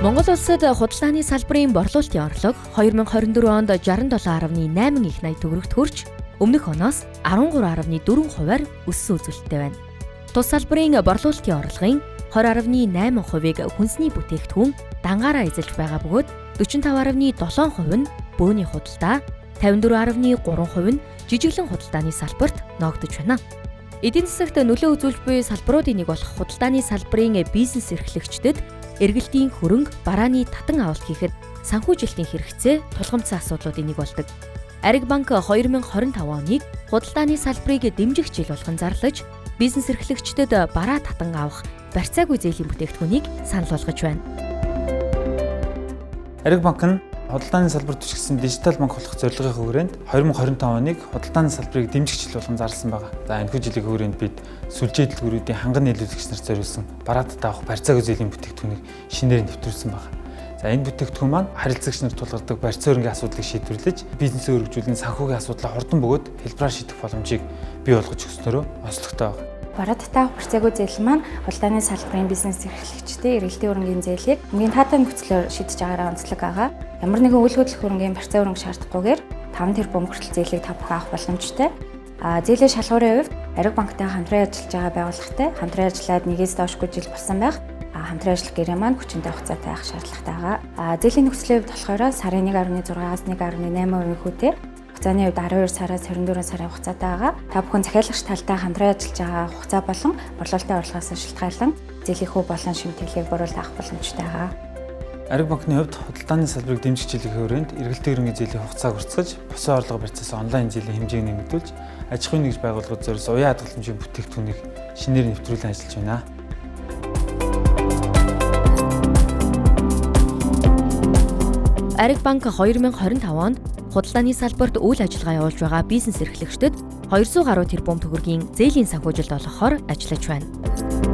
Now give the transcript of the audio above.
Монгол улсад худалдааны салбарын борлуулалтын орлого 2024 онд 67.8 их 80 төгрөгт хүрч өмнөх оноос 13.4 хувиар өссөн үзүүлэлттэй байна. Тус салбарын борлуулалтын орлогын 20.8%-ийг хүнсний бүтээгдэхүүн дангаараа эзэлж байгаа бөгөөд 45.7% нь бөөний худалдаа, 54.3% нь жижиглэн худалдааны салбарт ноогдож байна. Эдийн засагт нөлөө үзүүлж буй салбаруудын нэг болох худалдааны салбарын бизнес эрхлэгчдэд эргэлтийн хөрөнгө, барааны татан авалт хийхэд санхүүжилтийн хэрэгцээ тулгамдсан асуудлуудын нэг болдог. Ариг банк 2025 оныг худалдааны салбарыг дэмжих жил болгон зарлаж, бизнес эрхлэгчдэд бараа татан авах барьцаагүй зээлийн бүтээгдэхүүнийг санал болгож байна. Ариг банк нь худалдааны салбарт түшигсэн дижитал банк болох зорилгын хүрээнд 2025 оныг худалдааны салбарыг дэмжих жил болгон зарласан байгаа. За, энэхүү жилийн хүрээнд бид сүлжээ дэлгүүрүүдийн ханган нийлүүлэгч нарт зориулсан бараа татан авах барьцаагүй зээлийн бүтээгдэхүүнийг шинээр нэвтрүүлсэн байгаа. За, энэ бүтээгдэхүүн маань харилцагч нарт тулгардаг барьцаа хөрөнгийн асуудлыг шийдвэрлэж, бизнесээ өргөжүүлэн санхүүгийн асуудлаа хурдан бөгөөд хэлбэрээр шийдэх боломжийг бий болгож өгснөөрөө онцлогтой байна. Бараа татан авах барьцаагүй зээл маань худалдааны салбарын бизнес эрхлэгчдийн эргэлтийн хөрөнгийн зээлийг хамгийн таатай нөхцлөөр шийдэж байгаараа онцлог байгаа. Ямар нэгэн үйл хөдлөх хөрөнгийн барьцаа хөрөнгө шаардахгүйгээр 5 тэрбум хүртэл зээлийг та бүхэн авах боломжтой. Зээлийн шалгуурын хувьд Ариг банктай хамтран ажиллаж байгаа байгууллагатай хамтран ажиллаад нэгээс доошгүй жил болсон байх. Хамтран ажиллах гэрээ маань 40 хугацаатай авах шаардлагатай байгаа. Зээлийн нөхцөлийн хувьд болохоор сарын 1.6-аас 1.8% хүүтэй, хугацааны хувьд 12 сараас 24 сарын хугацаатай байгаа. Та бүхэн захиалагч талтай хамтран ажиллаж байгаа хугацаа болон борлуулалтын орлогоос шалтгаалan зээлийн хүү болон шимтгэлийг буруулж авах боломжтой байгаа. Ариг банкны хувьд худалдааны салбарыг дэмжих жилийн хүрээнд эргэлтийн хөрөнгийн зээлийн хугацааг уртсгаж, босон орлого барьцаас онлайн зээлийн хэмжээг нэмэгдүүлж, аж ахуйн нэгж байгууллагад зориулсан уян хадгаламжийн бүтээгдэхүүнийг шинээр нэвтрүүлэн ажиллаж байна. Ариг банк 2025 онд худалдааны салбарт үйл ажиллагаа явуулж байгаа бизнес эрхлэгчдэд 200 гаруй тэрбум төгрөгийн зээлийн санхүүжилт олгохоор ажиллаж байна.